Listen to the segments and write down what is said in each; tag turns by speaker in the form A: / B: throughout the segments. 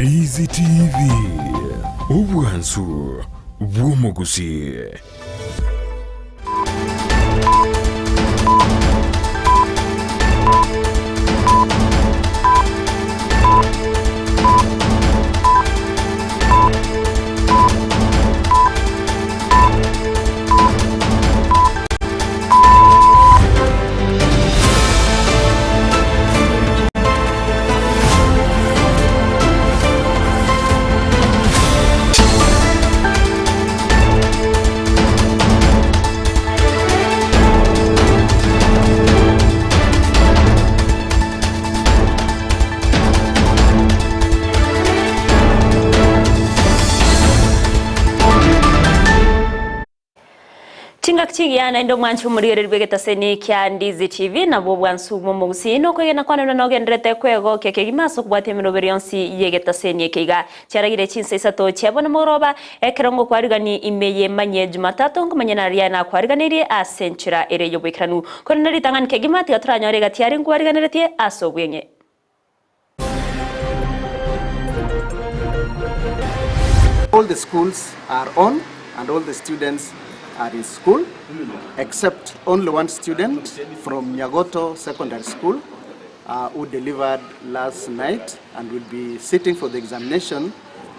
A: Ndizi TV, obwansu bw'omogusii.
B: Chingaki chigiya naende omwanchi omorigereria bw'egetaseni kia Ndizi TV nabwo obwansu bw'omogusii na okwegena kwane buna nogendererete kwegokia kegima ase okobwatia emeroberi yonsi y'egetaseni eke iga. Chiaragire chinsa isato chia bono mogoroba, ekero ngokwarigania ime y'emanyie Jumatatu nkomanya naria nakwariganeirie ase enchera ere y'oboikeranu. Korende ritang'ani kegima tiga toranyore egati aria nkwariganeretie ase obweng'e.
C: All the schools are on and all the students are in school except only one student from Nyagoto Secondary School uh, who delivered last night and will be sitting for the examination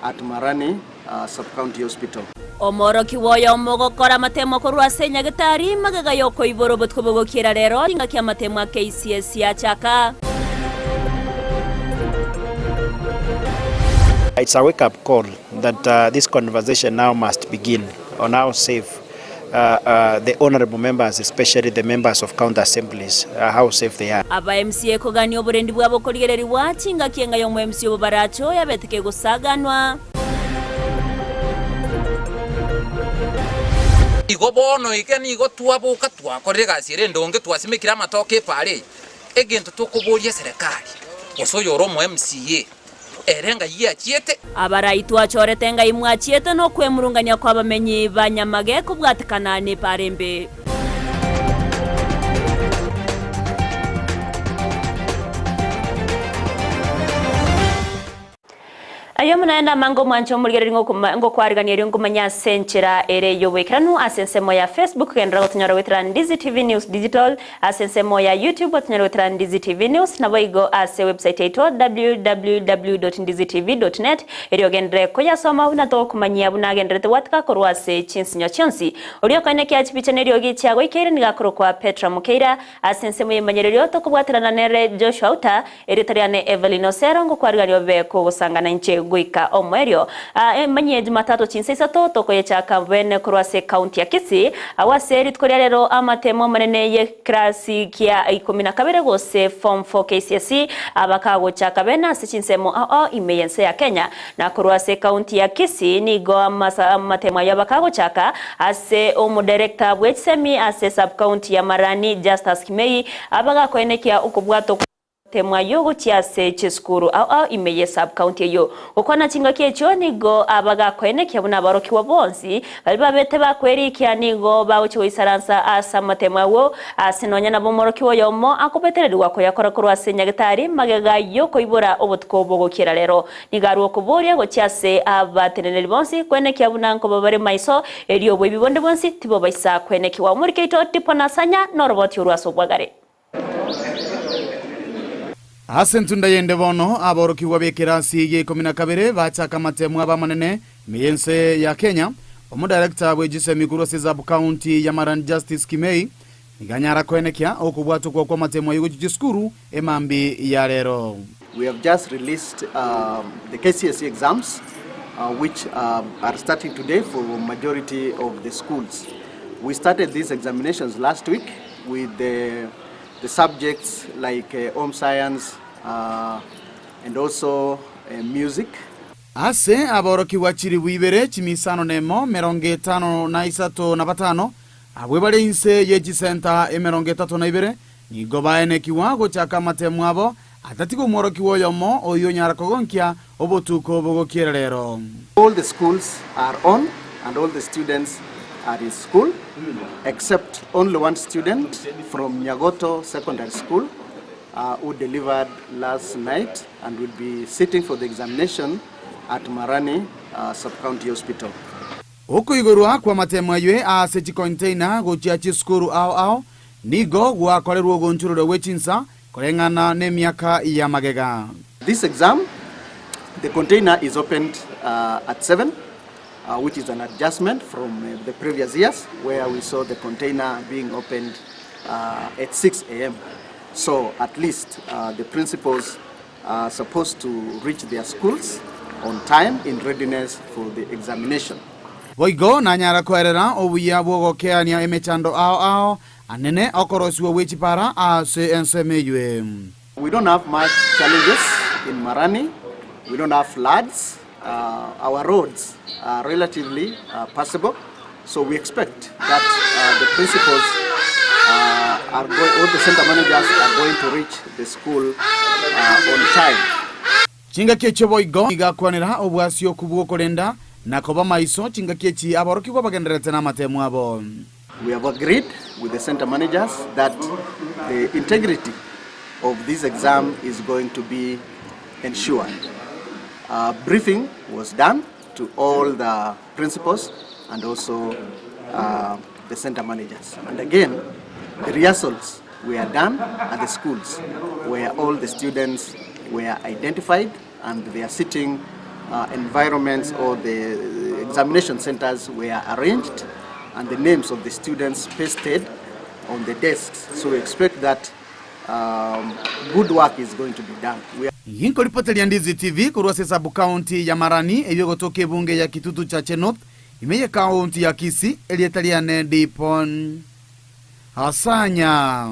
C: at Marani uh, Sub-County Hospital.
B: Omworokigwa oyomo ogokora amatemo korwa ase nyagetari magega y'okoibora obotuko bogokiera rero chingaki amatemo a KCSE achaka.
D: It's a wake up call that uh, this conversation now must begin on how safe uh, uh, the honorable members, especially the members of county assemblies, uh, how safe they are.
B: Aba MCA kogania oborendi bwabo korigererigwa chingaki enga y'omo MC obo barache oyabete kegosaganwa.
E: Igo bono iga nigo twaboka twakorire egasi ere endonge, twasimekire amatoke epaara eye. Egento tokoboria eserekari, gose oyore omo MCA, ere ng'ai achiete?
B: Abarai twachorete ng'ai mwachiete nokwemurungania kw'abamenyi ba Nyamage kobwatekana nepaara embe. Ayio amo naende amange omwanche omorigereria ngokwarigania erio nkomanya ase enchera ere y'oboikeranu ase ensemo ya Facebook genderera gotonyora goetera Ndizi TV News Digital ase ensemo ya YouTube otonyore goetera Ndizi TV News naboigo ase website yaito www.ndizitv.net erio ogenderere koyasoma buna togokomanyia buna agendererete gwatika korwa ase chinsinyo chionsi. Oria okoenekia chibicha neriogi chiagoikeire nigo akorokwa Petra Mukeira ase ensemo y'emanyererio tokobwaterana nere Joshua Uta Erieta riane Evelyn Osero, ngokwarigaria obe kogosangana inche goika omoerio. Emanyie Jumatatu chinsa isato tokoyechaka bene korwa ase ekaunti ya Kisii, agwo ase rituko ria rero amatemo amanene ye kirasi kia ikomi na kabere gose form four KCSE abakagochaka bene ase chinsemo ao ao ime yense ya Kenya. Na korwa ase ekaunti ya Kisii nigo amatemo ayio abakagochaka ase omodirector bwechisemi ase sub county ya Marani Justus Kimei abagakoenekia okobwatwa Temwa ayio gochia ase chisukuru ao ao ime ye sub-county eyio. Gokwana chingaki echio nigo abagakoenekia buna aborokigwa bonsi baria babete bakwerikia nigo bagochia goisaransa ase amatemo agwo, ase nonya nabo omworokigwa oyomo akobetererigwa koyakora korwa ase nyagetari magega y'okoibora obotuko bogokiera rero. Nigo arue okoboria gochia ase abateneneri bonsi koenekia buna nkoba bare maiso, erio oboibi bonde bwonsi tibobaisa koenekigwa. Omoriki oito Tipo Nasanya noroboti orwo ase obwagare.
F: Ase entunda y'ende bono aborokigwa b'ekerasi gia ikomi na kabere bachaka amatemo abo amanene ime y'ense ya Kenya. Omodarekta bwe chisemi korwa ase sub county ya Marani Justice Kimei nigo anyara koenekia okobwatokwa kw'amatemo ayio gochia chisukuru emambi ya rero.
C: We have just released the KCSE exams which are starting today for majority of the schools. We started these examinations last week with the, the subjects like uh, home science uh, and also uh, music.
F: Ase aborokigwa chilifu ibere chimisano nemo merongo etano na isato na batano, abwo bare inse ye chisenta emerongo etato na ibere, nigo baenekigwa gochaka amatemo abo, atatiga omworokigwa oyomo oyio onyara kogonkia obotuko bogokiera rero.
C: All the schools are on and all the students are in school except only one student from Nyagoto Secondary School uh, who delivered last night and will be sitting for the examination. at Marani Sub-County Hospital.
F: Okoigorwa kw'amatemo ayio ase chicontainer gochia chisukuru ao ao nigo gwakorerwe ogonchororwa gwe chinsa koreng'ana nemiaka ya magega.
C: This exam, the container is opened at 7, which is an adjustment from the previous years where we saw the container being opened at 6 am. So at least the principals are supposed to reach their schools on time in readiness for the examination.
F: Boigo nanyara koerera obuya bw'ogokeania emechando ao ao anene okorosigwa gwe chipara ase ensemo eywe.
C: We don't have much challenges in Marani, we don't have floods, our roads are relatively passable, so we expect that the principals are going, or the center managers are going to reach the school on time.
F: Chingaki echio boigo igakwanera obwasioku bw'okorenda na koba maiso chingaki echi aborokigwa bagendererete namatemo abo.
C: We have agreed with the center managers that the integrity of this exam is going to be ensured. A briefing was done to all the principals and also the center managers. And again, the rehearsals were done at the schools where all the students were identified and their sitting environments or the examination centers were arranged and the names of the students pasted on the desks. So we expect that good work is going to be done. We
F: Ginkoripoteria Ndizi TV korwa ase esabu county ya Marani eyio egotoka ebunge ya Kitutu Chache North ime ye county ya Kisii erieta riane Dipon Asanya.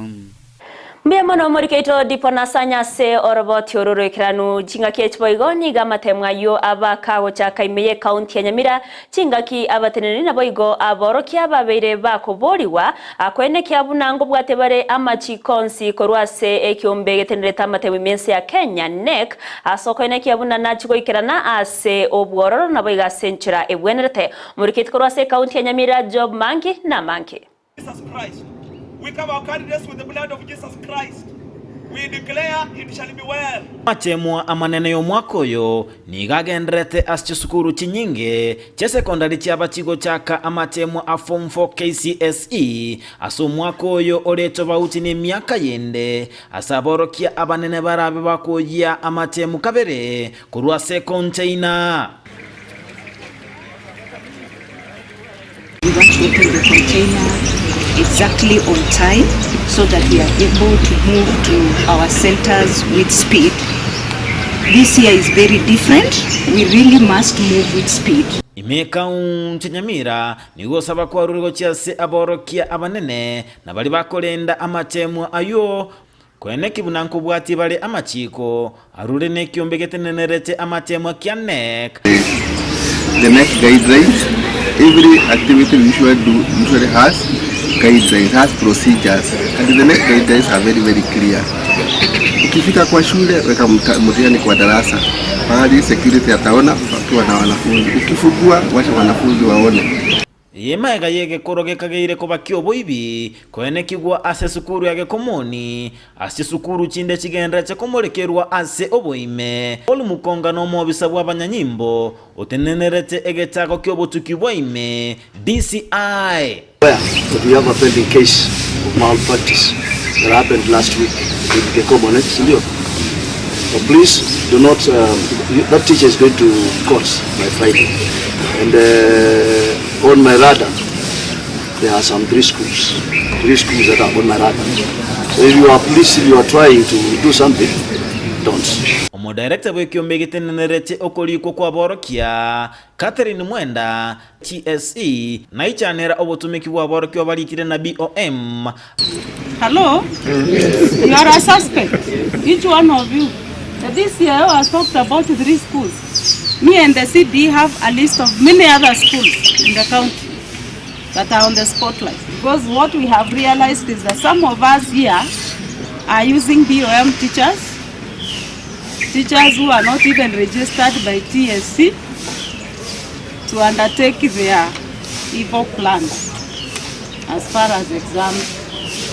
B: Mbuya mono omorikeito Dipon Asanya ase oroboti oro roikeranu chingaki echi boigo nigo amatemwa ayio abakagochaka ime ye county ya Nyamira Chingaki abateneneri naboigo aborokia babeire bakoboorigwa, koenekia buna ngobwate bare amachiko onsi korwa ase ekiombe getenerete amatemo ime ense ya Kenya, KNEC, ase okoenekia buna nachie goikerana ase obwororo naboigo ase enchera ebwenerete. Omoriketi korwa ase ekaunti ya Nyamira Job Mangi namange.
G: Jesus Christ. We cover our candidates with the blood of Jesus Christ. We declare it shall be well.
H: Amachemwa amanene y'omwaka oyo nigo agendererete ase chisukuru chinyinge chi'esekondari chiaba chigochaka amachemwa a Form 4 KCSE ase omwaka oyo ore tobauti nemiaka yende ase aborokia abanene barabe bakoyia amachemu kabere korwa ase econtainer.
I: We want to open the container exactly on time so that we are able to move to our centers with speed. This year is very different. We really must move with speed.
H: Ime ekaunti ya Nyamira nigo gosaba kwarure gochia ase aborokia abanene na baria bakorenda amatemwa ayio, koeneki buna nkobwatie bare amachiiko arure nekiombe getenenerete amatemwa kia KNEC.
J: The KNEC guidelines, every activity we usually do usually has guidelines, has procedures and the KNEC guidelines are very very clear. Ukifika kwa shule weka mtihani kwa darasa pahali security ataona wakiwa na wanafunzi. Ukifungua wacha wanafunzi waone.
H: Eye magega y'egekoro gekageire koba ki'oboibi, koenekigwa ase esukuru ya Gekomoni, ase chisukuru chinde chigenderete komorekerwa ase oboime. Paul Mukonga nomobisa bw'abanyanyimbo otenenerete egetago ki'obotuki bwa ime, DCI.
K: Aware that we have a pending case of malpractice that happened last week in Gekomon, si ndio? But please do not, that teacher is going to court by Friday. And on my radar, there are some three schools, three schools that are on my radar. So if you are police, if you are trying to do something, don't.
H: Omodirector bw'ekiombe getenenerete okorikwa kw'aborokia, Catherine Mwenda, TSC, naichanera obotumeki bw'aborokigwa barikire na BOM.
L: Hello? You are a suspect, each one of you. This year I has talked about three schools. Me and the CD have a list of many other schools in the county that are on the spotlight. Because what we have realized is that some of us here are using BOM teachers, teachers who are not even registered by TSC to undertake their evil plans as far as exams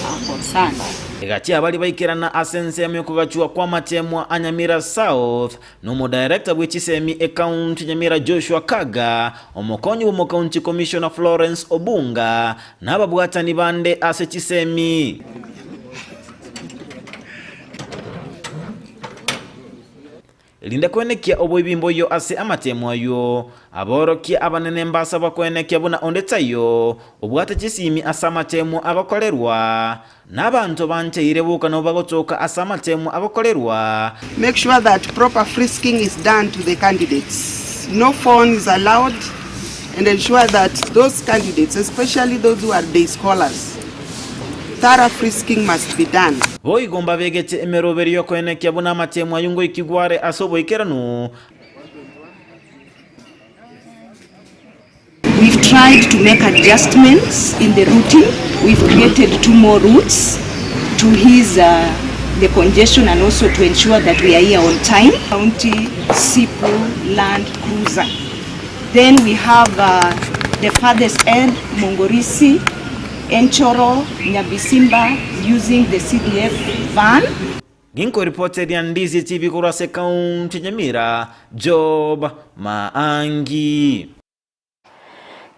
L: are concerned.
H: Egati abaria baikerana ase ensemo y'okogachwa kw'amatemwa a Nyamira South na omodirector bwe chisemi ecounty Nyamira Joshua Kaga, omokonyi bw'omocounty commissioner Florence Obunga, na ababwatani bande ase chisemi. Erinde kwenekia oboibi mboiyo ase amatemo ayio, aborokia abanene mbasabwa kwenekia buna onde taiyo obwate chisimi ase amatemo agokorerwa, na abanto bancheire boka nabo bagotoka ase amatemo agokorerwa.
M: Make sure that proper frisking is done to the candidates. No phone is allowed and ensure that those candidates, especially those who are day scholars, Thorough frisking must be done.
H: Boigo mbabegete emeroberio y'okoenekia buna amatemo ayio ngoikigwa are ase oboikeranu.
I: We've tried to make adjustments in the routing, we've created two more routes to ease the congestion and also to ensure that we are here on time. County Sipu Land Cruiser. Then we have the farthest end, Mongorisi, Enchoro, Nyabisimba using the CDF van.
H: Ginkoripoteria Ndisi TV korwa ase ekaunti ya Nyamira, Job Maangi.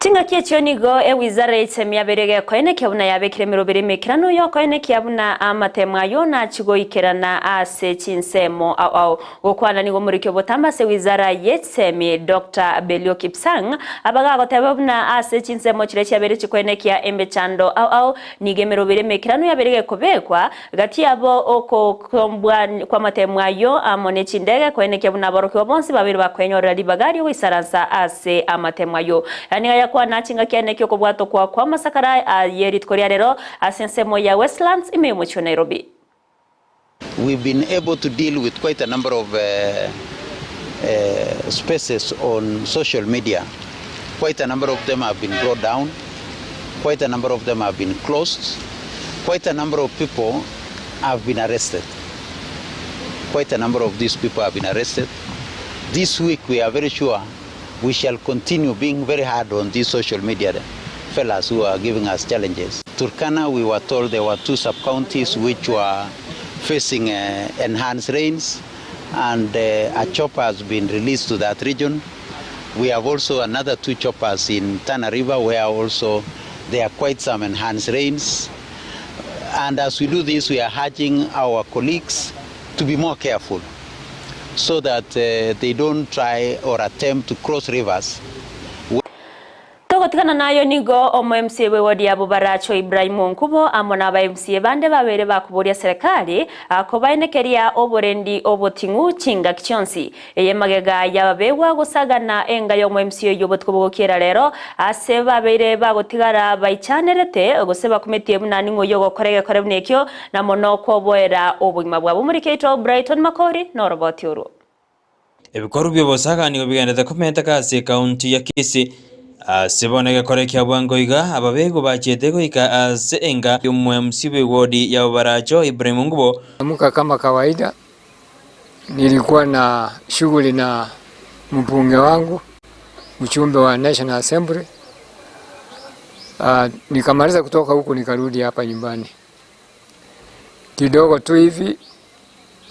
B: Chingaki echio nigo ewizara y'echisemi yabeire gekoenekia buna yabekire emeroberi emekeranu y'okoenekia buna amatemo ayio nachie goikerana ase chinsemo ao ao. Gokwana nigo omoriki obotambe ase ewizara y'echisemi Doctor Belio Kipsang abagagoteba buna ase chinsemo chiria chiabeire chikoenekia emechando ao ao nigo emeroberi emekeranu yabeire gekobekwa Gati yabo ogokombwa kw'amatemo ayio amo ne chindege, koenekia buna aborokigwa bonsi babeire bakwenyorera ribaga ri'ogoisaransa ase amatemo ayio. Aya nigo ayakwana chingaki ane ki'okobwatokwa kw'amasakara aye rituko ria rero ase ensemo ya Westlands ime y'omochie o Nairobi.
N: We've been able to deal with quite a number of spaces on social media. Quite a number of them have been brought down, quite a number of them have been closed, quite a number of people have been arrested. Quite a number of these people have been arrested. This week we are very sure we shall continue being very hard on these social media fellas who are giving us challenges. Turkana, we were told there were two sub-counties which were facing uh, enhanced rains and uh, a chopper has been released to that region. We have also another two choppers in Tana River where also there are quite some enhanced rains. And as we do this, we are urging our colleagues to be more careful so that uh, they don't try or attempt to cross rivers.
B: Togotigana nayo nigo omo MCA bw'ewodi ya Bobaracho Ibrahim Onkubo amo na aba MCA bande babere bakoboria serikali kobaenekeria oborendi oboting'u chingaki chionsi. Eye magega y'ababegwa gosagana enga y'omo MCA oyio obotuko bogokiera rero ase babeire bagotigara baichanerete gose bakumetie buna ning'o oyio ogokora egekore buna ekio na mono kwoboera obogima bwabo. Omoriki oito Brighton Makori noroboti orwo.
O: Ebikoru bi'obosaga nigo bigenderete komenteka ase ekaunti ya Kisii. Ase bono egekora ekia bwango iga, ababegu bachiete goika ase enka y'omwMC bw'ewodi ya Bobaracho, Ibrahim Ngubo.
P: Amka kama kawaida, nilikuwa na shughuli na mbunge wangu, mjumbe wa National Assembly. Uh, nikamaliza kutoka huku nikarudi hapa nyumbani kidogo tu hivi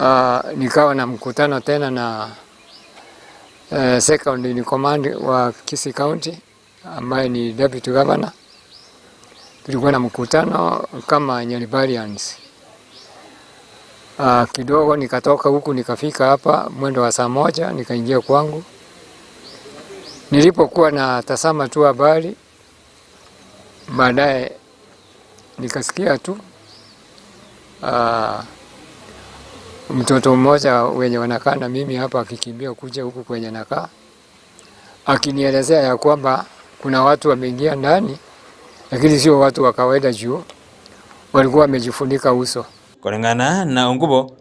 P: uh, nikawa na mkutano tena na uh, second in command wa Kisii County ambaye ni deputy governor. Tulikuwa na mkutano kama Nyaribarians. Uh, kidogo nikatoka huku nikafika hapa mwendo wa saa moja nikaingia kwangu. Nilipokuwa na tazama tu habari, baadaye nikasikia tu uh, mtoto mmoja wenye wanakaa na mimi hapa akikimbia kuja huku kwenye nakaa akinielezea ya kwamba kuna watu wameingia ndani, lakini sio watu wa kawaida juu walikuwa wamejifunika uso.
O: Koreng'ana na Ongubo,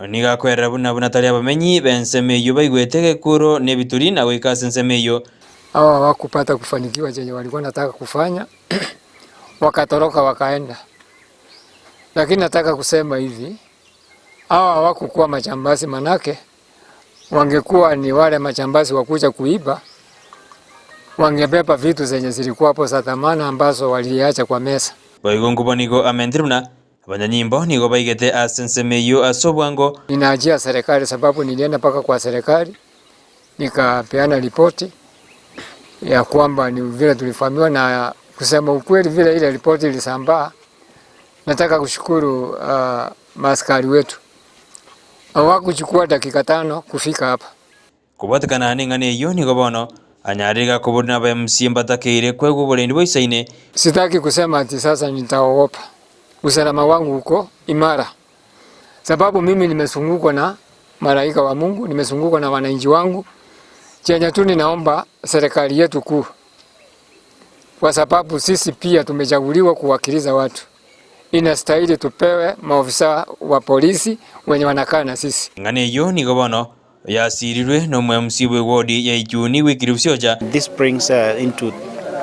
O: nigo akwerera buna buna tari abamenyi b'ensemo eyio baigwete egekuro na ebituri na goika ase ensemo eyio.
P: Hawa hawakupata kufanikiwa chenye walikuwa nataka kufanya wakatoroka wakaenda. Lakini nataka kusema hivi, hawa hawakukuwa majambazi, manake wangekuwa ni wale majambazi wakuja kuiba, wangebeba vitu zenye zilikuwa hapo za thamana ambazo waliacha kwa mesa.
O: Boigo Ongubo nigo amentire buna. Abanyanyimbo nigo baigete ase ensemo eyio ase obwango.
P: Ninaachia serikali sababu nilienda mpaka kwa serikali nikapeana ripoti ya kwamba ni vile tulifahamiwa, na kusema ukweli vile ile ripoti ilisambaa. Nataka kushukuru uh, maaskari wetu hawakuchukua dakika tano kufika hapa.
O: Kobwatekana neng'ana eyio nigo bono anyarire gakoborwa na aba-MCA mbatakeire kwegwa oborendi boisaine.
P: Sitaki kusema ati sasa nitaogopa, usalama wangu uko imara, sababu mimi nimezungukwa na malaika wa Mungu, nimezungukwa na wananchi wangu. Chenye tu ninaomba serikali yetu kuu, kwa sababu sisi pia tumechaguliwa kuwakilisha watu, inastahili tupewe maofisa wa polisi wenye wanakaa na sisi.
O: Eng'ana eyio nigo bono yasirirwe nomo-MC bw'ewodi ya Ichuni Wycliffe Siocha.
D: This brings uh, into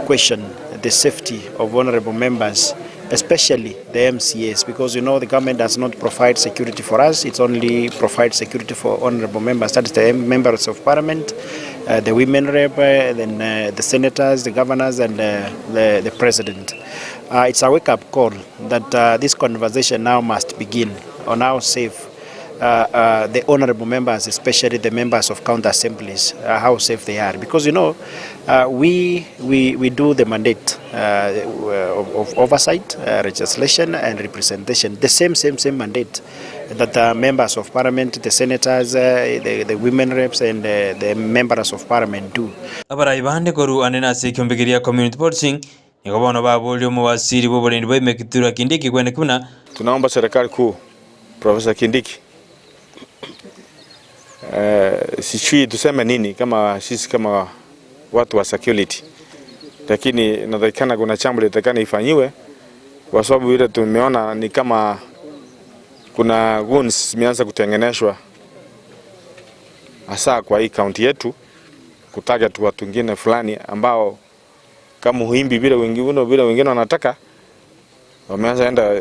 D: question the safety of honorable members, especially the MCAs, because you know the government does not provide security for us, it only provides security for honorable members, that is the members of parliament, uh, the women rep, uh, then uh, the senators, the governors, and uh, the, the president. Uh, it's a wake-up call that uh, this conversation now must begin on how safe uh, uh, the honorable members, especially the members of county assemblies, uh, how safe they are. Because you know, uh, we, we, we do the mandate uh, of, of oversight, uh, legislation, and representation. The same, same, same mandate that the members of parliament, the senators, uh, the, the women reps, and uh, the members of parliament do.
O: Abarai bande korwa ande nase ekiombe keria Community Policing nigo bono baboria omowasiri bw'oborendi bwa Emekitura Kindiki kweneki buna
Q: Tunaomba serikali kuu Profesa Kindiki eh, sijui tuseme nini kama sisi kama watu wa security, lakini inatakikana kuna jambo litakana ifanyiwe, kwa sababu ile tumeona ni kama kuna goons zimeanza kutengenezwa hasa kwa hii kaunti yetu kutarget watu wengine fulani ambao kama uhimbi vile wengine vile wengine wanataka wameanza enda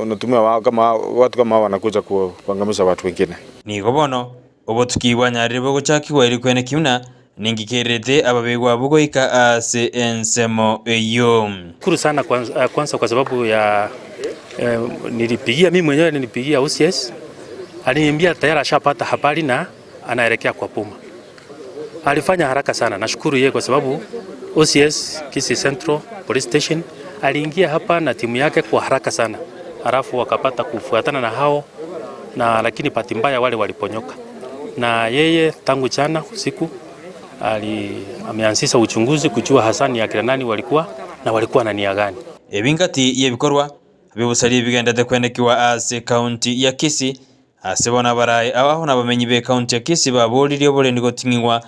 Q: unatumia wao kama watu kama hao wanakuja kuangamiza watu wengine.
O: Nigo bono obotuki bwanyarire bogochakigwa eri kweneki buna ningikererete ababegwa abwo goika ase ensemo eyio.
R: Shukuru sana kwanza, kwanza kwa sababu ya eh, nilipigia mimi mwenyewe nilipigia OCS, aliniambia tayari ashapata habari na anaelekea kwa Puma. Alifanya haraka sana, nashukuru yeye kwa sababu OCS Kisii Central Police Station aliingia hapa na timu yake kwa haraka sana, halafu wakapata kufuatana na hao na lakini bahati mbaya wale waliponyoka, na yeye tangu jana usiku ali ameanzisha uchunguzi kujua hasa ni akina nani walikuwa na walikuwa na nia gani.
O: Ebi ngati y'ebikorwa bi'obosaria bigendete kwenekiwa ase ekaunti ya Kisii ase bono abarai aba na abamenyi b'ekaunti ya Kisii baboririe oborendi goting'igwa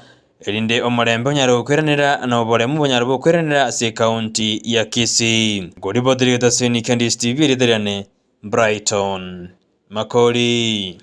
O: erinde omorembe onyare gokweranera na oboremu bonyare bokweranera ase ekaunti ya Kisii. Ngoriboteri getaseni kia Ndisi TV erieta riane Brighton Makori.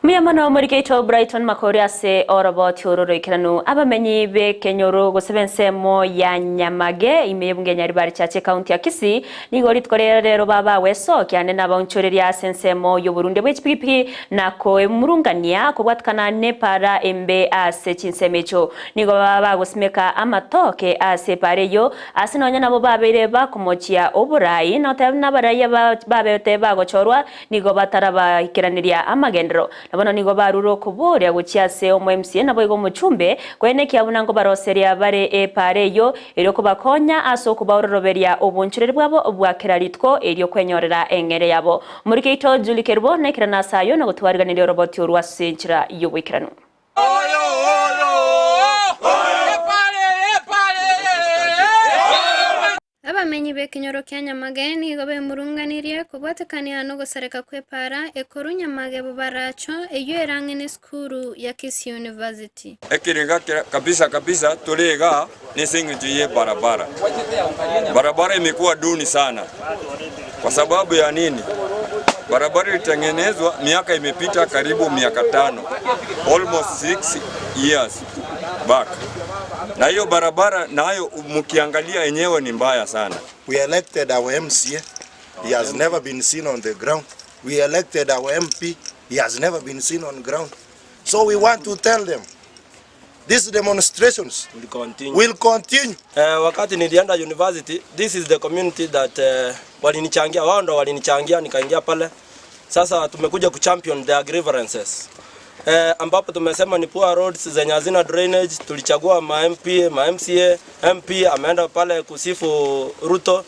B: Mbuya mono morikeito Brighton Makori ase oroboti oro roikeranu abamenyi b'ekenyoro gose b'ensemo ya Nyamage ime y'ebunge ya Nyaribari Chache county ya Kisii nigo rituko rero rero babawesokia ande nabaonchoreria ase ensemo y'oborundia bwa echipigipigi na koemurungania kobwatikana nepara embe ase chinsemo echo nigo baba bagosimeka amatoke ase epara eyio ase nonya nabo babeire bakomochia oborai noteba nabaraiya babete bagochorwa nigo batarabaikeraneria amagendero na bono nigo barure okoboria gochia ase omo MCA nabo igo omochumbe koenekia buna ngobaroseria bare epara eyio erio kobakonya ase okobaororoberia obonchoreri bwabo bwa kera rituko erio kwenyorera eng'ere yabo. Omorikeito Julie Kerubo naikerana ase ayio na gotwariganeria oroboti orwo ase enchera y'oboikeranu.
S: Abamenyi b'ekenyoro kia Nyamage nigo bemurunganirie kobwatekania nogosareka kw'epaara ekorwa Nyamage Bobaracho eyio erang'e nesukuru ya Kisii University.
T: Ekerenga kabisa kabisa tore igaa nese eng'encho ye barabara. Barabara imekuwa duni sana. Kwa sababu ya nini? Barabara ilitengenezwa miaka imepita karibu miaka tano, almost 6 years back. Na hiyo barabara nayo mkiangalia yenyewe ni mbaya sana.
U: We elected our MCA. He has never been seen on the ground. We elected our MP. He has never been seen on ground. So we want to tell them These demonstrations will continue.
A: Eh, wakati nilienda university, this is the community that eh, walinichangia, wao ndo walinichangia nikaingia pale. Sasa tumekuja kuchampion their grievances. Eh, ambapo tumesema ni poor roads zenye hazina drainage. Tulichagua ma MP, ma MCA, MP ameenda pale kusifu Ruto.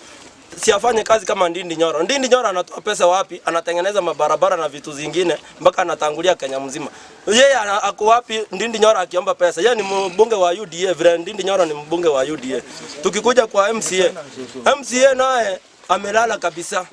A: Si afanye kazi kama Ndindi Nyoro. Ndindi Nyoro anatoa pesa wapi? Anatengeneza mabarabara na vitu zingine mpaka anatangulia Kenya mzima. Yeye ana- ako wapi Ndindi Nyoro akiomba pesa? Yeye ni mbunge wa UDA, vile Ndindi Nyoro ni mbunge wa UDA. Tukikuja kwa MCA, MCA naye amelala kabisa.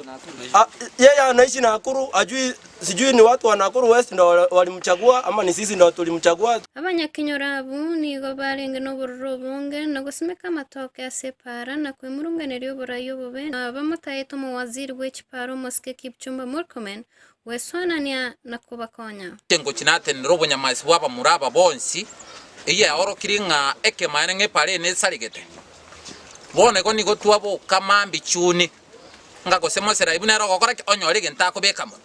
A: A, yeye anaishi Nakuru, ajui sijui ni watu wa Nakuru West ndo walimchagua ama ni sisi ndo tulimchagua.
S: Abanyakenyoro abwo nigo barenge nobororo obonge, na gosimeka amatoke ase epaara, na kwemurunganeria oborai obobe, na bamotaete omowaziri bwe chipaara omosike Kipchumba Murkomen gwesoanania na kobakonya.
E: Inche ngochia natenenera obonyamasi bw'abamura aba bonsi, eyio yaorokirie ng'a ekemaene ng'a epaara eye nesaregete. Bono igo nigo twaboka mambia chuni, ng'a gose Moserahi buna ere ogokora ki? Onyore egento akobeka mono.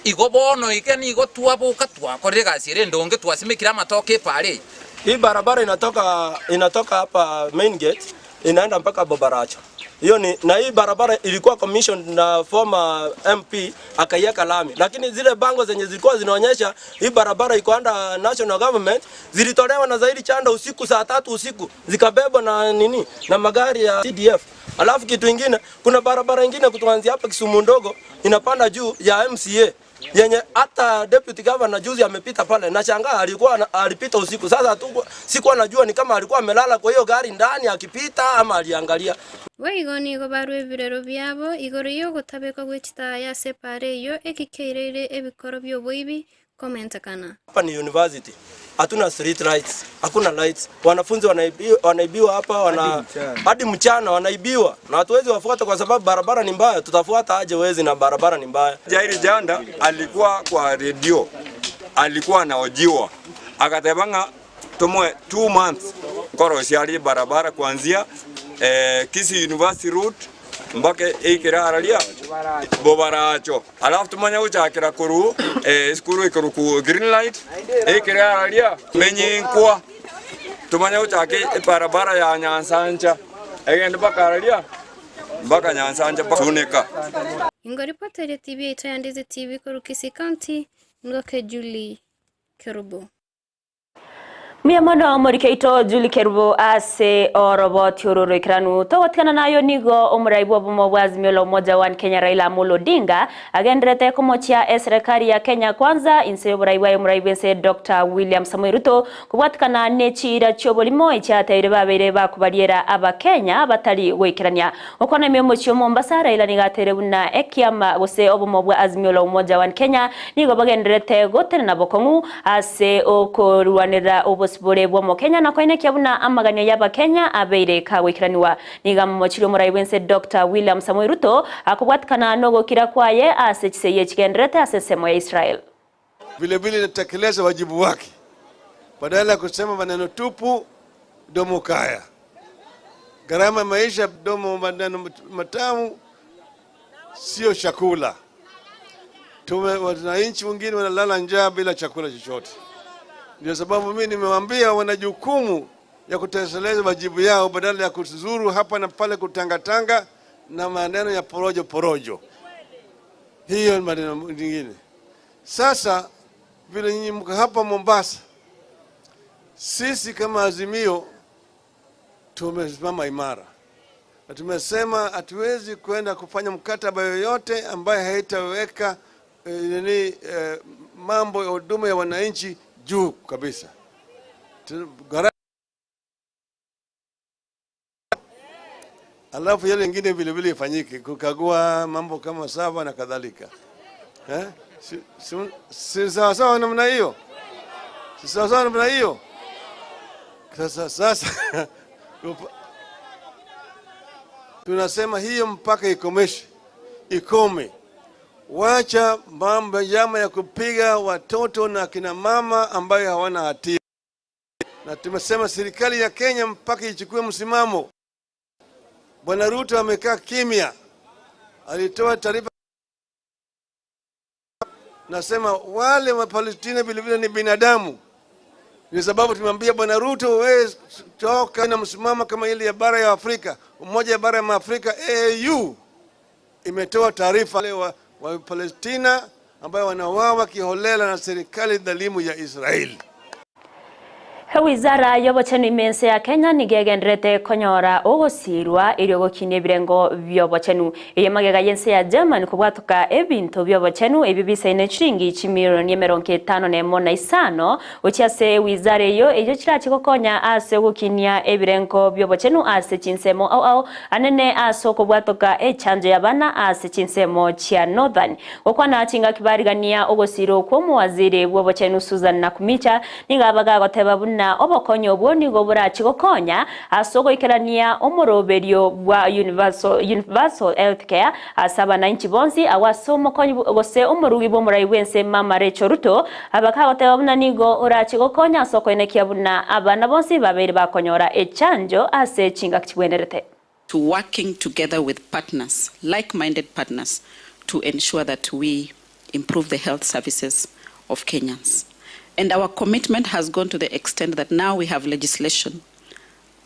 E: Igo bono iga nigo twaboka twakorire egasi ere endonge, twasimekire amatoke epaara eye.
A: Hii barabara inatoka inatoka hapa main gate inaenda mpaka Bobaracho. Hiyo ni na hii barabara ilikuwa commissioned na former MP akaiweka lami, lakini zile bango zenye zilikuwa zinaonyesha hii barabara iko under national government zilitolewa na Zaidi Chanda usiku saa tatu usiku zikabebwa na nini na magari ya CDF. Alafu kitu ingine, kuna barabara ingine kutoanzia hapa Kisumu ndogo inapanda juu ya MCA yenye hata deputy governor juzi amepita pale, nashangaa alikuwa ana- alipita usiku. Sasa hatuku- sikuwa najua ni kama alikuwa amelala kwa hiyo gari ndani akipita ama aliangalia.
S: Boigo nigo barua ebirero biabo igoro y'ogotabekwa gwe chitaya ase epaara eyio ekikeireire ebikoro bi'oboibi komentekana.
A: Hapa ni university, hatuna street lights, hakuna lights. Wanafunzi wanaibiwa, wanaibiwa hapa wana hadi mchana wanaibiwa, na hatuwezi wafuata kwa sababu barabara ni mbaya. Tutafuata aje wezi na barabara ni mbaya?
T: Jairi Janda alikuwa kwa redio, alikuwa anaojiwa akateba ng'a tumwe 2 months korosiari barabara kuanzia eh, Kisii University route mpaka ikirararia bobaracho alafu tumanya guchakira kuru eh, skuru ikuruku green light ikirararia menyinkwa tumanya guchaka ebarabara ya Nyansancha egende mpaka araria mpaka Nyansancha mpaka Sunika.
S: Ingo ripota TV yaito ya Ndizi TV korwa Kisii County, Ngoke Julie Kerubo.
B: Mbuya mono omorike oito Julie Kerubo ase oroboti oro roikeranu. Togotigana nayo nigo omorai bw'obomo bwa Azimio la Umoja One Kenya Raila Amolo Odinga agenderete komochia eserekari ya Kenya Kwanza inse y'oborai bwaye omorai bw'ense Doctor William Samoei Ruto kobwatikana ne chiira chi'oborimo echiateire babeire bakobariera abakenya batari goikerania. Gokwana ime y'omochie o Mombasa Raila nigo ateire buna ekiama gose obomo bwa Azimio la Umoja One Kenya nigo bagendererete gotenena bokong'u ase okorwanerera obosibore bw'Omokenya na koenekia buna amaganio y'Abakenya abeire kagoikeraniwa. Nigo amomochirie omorai bw'ense Doctor William Samoei Ruto akobwatikana nogokira kwaye ase chisegi echigendererete ase ensemo ya Israel.
V: Vile vile inatekeleza wajibu wake badala ya kusema maneno tupu, domo kaya. Gharama ya maisha, domo maneno matamu sio chakula. Tume wananchi wengine wanalala njaa bila chakula chochote. Ndio sababu mimi nimewaambia wana jukumu ya kutekeleza wajibu yao badala ya kuzuru hapa na pale kutangatanga na maneno ya porojo porojo. Hiyo ni maneno mengine. Sasa vile nyinyi mko hapa Mombasa, sisi kama Azimio tumesimama imara na tumesema hatuwezi kwenda kufanya mkataba yoyote ambaye haitaweka eh, nini eh, mambo ya huduma ya wananchi juu kabisa. Tu- gara- Alafu yale ingine vile vile ifanyike, kukagua mambo kama saba na kadhalika eh? Si, si, si sawa sawa namna hiyo, si sawa sawa namna hiyo. Sasa sasa tunasema hiyo mpaka ikomeshe, ikome. Wacha mambo njama ya kupiga watoto na kina mama ambayo hawana hatia, na tumesema serikali ya Kenya mpaka ichukue msimamo. Bwana Ruto amekaa kimya, alitoa taarifa nasema wale wa Palestina vilevile ni binadamu. Ndio sababu tumemwambia Bwana Ruto, wewe toka na msimamo kama ile ya bara ya Afrika, umoja ya bara ya Afrika AU imetoa taarifa wale wa, wa Palestina ambayo wanauawa kiholela na serikali dhalimu ya Israeli.
B: Wizara y'obochenu imense ya Kenya nigegenderete konyora ogosirwa erio gokinia ebirengo by'obochenu eye magega y'ense ya German kobwatoka ebinto by'obochenu ebi bisaine chiringi chimilioni emerongo etano na emo na isano gochia ase wizara eyo eyo chirachi gokonya ase ogokinia ebirengo by'obochenu ase chinsemo ao ao anene ase okobwatoka echanjo ya bana ase chinsemo chia Northern gokwana chingaki barigania ogosira okwo omowaziri bw'obochenu Susan Nakhumicha niga bagagoteba buna obokonyo obwo nigo burachi gokonya ase ogoikerania omoroberio bwa universal, universal health care ase abananchi bonsi ago ase omokonyi gose omorugi bw'omorai bwense Mama Rachel Ruto abakagoteba buna nigo orachi gokonya ase okoenekia buna abana bonsi babeire bakonyora echanjo ase chingaki chibwenerete.
C: To working together with partners, like-minded partners, to ensure that we improve the health services of Kenyans. And our commitment has gone to the extent that now we have legislation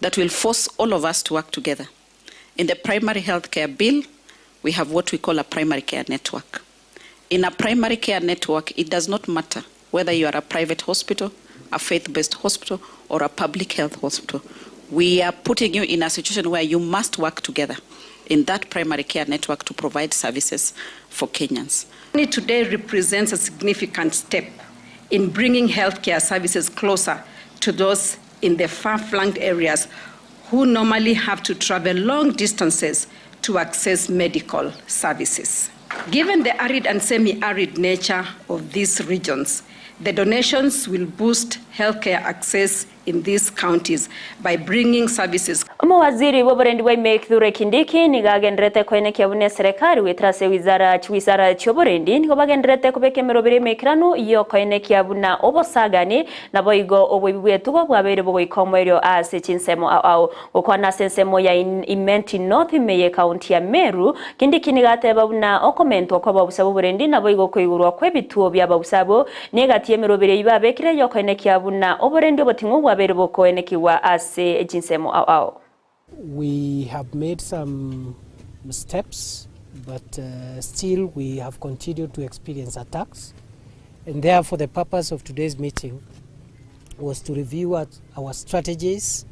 C: that will force all of us to work together. In the primary health care bill, we have what we call a primary care network. In a primary care network, it does not matter whether you are a private hospital, a faith-based hospital, or a public health hospital. We are putting you in a situation where you must work together in that primary care network to provide services for Kenyans.
F: Today represents a significant step in bringing healthcare services closer to those in the far-flung areas who normally have to travel long distances to access medical services. Given the arid and semi-arid nature of these regions, the donations will boost healthcare access in these counties by bringing services
B: Omowaziri bw'oborendi bwa ime Kithure Kindiki nigo agenderete koenekia buna eserekari goetera ase wizara chiwizara chi'oborendi nigo bagenderete kobeka emeroberi emaikeranu yokoenekia buna obosagani naboigo oboibi bw'etugo bwabeire bogoika omoerio ase chinsemo ao ao gokwana ase ensemo ya Imenti North ime ye county ya Meru Kindiki nigo ateba buna okomentwa kwa ababusa b'oborendi naboigo okoigorwa kw'ebituo bia ababusa abo negati y'emeroberi eyio babekire yokoenekia buna oborendi oboting'u bwabeire bokoenekigwa ase chinsemo ao ao.
W: We have made some steps, but still we have continued to experience attacks. And therefore, the purpose of today's meeting was to review our strategies,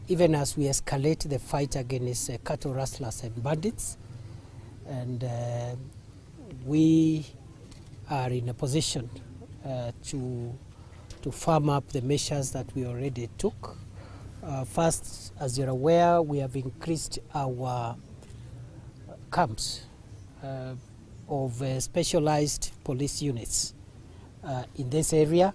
W: even as we escalate the fight against cattle rustlers and bandits. And we are in a position to firm up the measures that we already took. First, as you're aware, we have increased our camps of specialized police units in this area.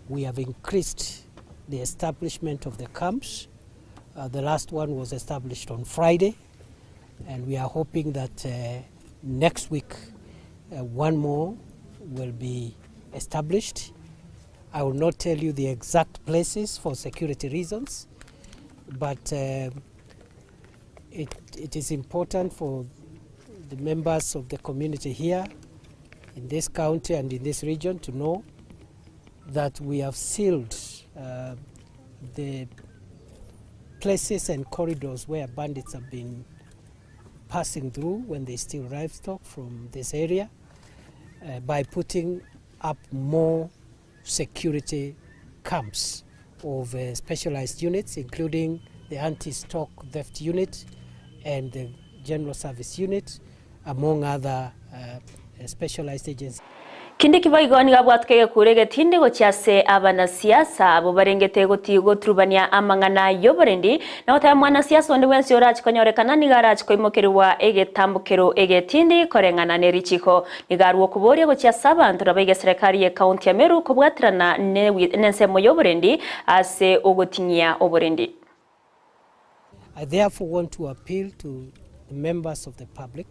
W: We have increased the establishment of the camps. The last one was established on Friday, and we are hoping that next week one more will be established. I will not tell you the exact places for security reasons, but it is important for the members of the community here in this county and in this region to know that we have sealed the places and corridors where bandits have been passing through when they steal livestock from this area by putting up more security camps of specialized units, including the anti-stock theft unit and the general service unit, among other specialized agencies.
B: Kindiki boigo nigo abwatũke gekure getindi gochia ase abanasiasa abo barengete goti goturubania amang'ana y'oborendi na goteba mwanasiasa onde bwensi orachi konyorekana nigo arachi koimokerwa egetambukero egetindi koreng'ana na erichiko nigo arwa okoboria gochia ase abanto nabo iga serikali ye county ya Meru kobwaterana n'ensemo y'oborendi ase ogoting'ia oborendi.
W: I therefore want to appeal to the members of the public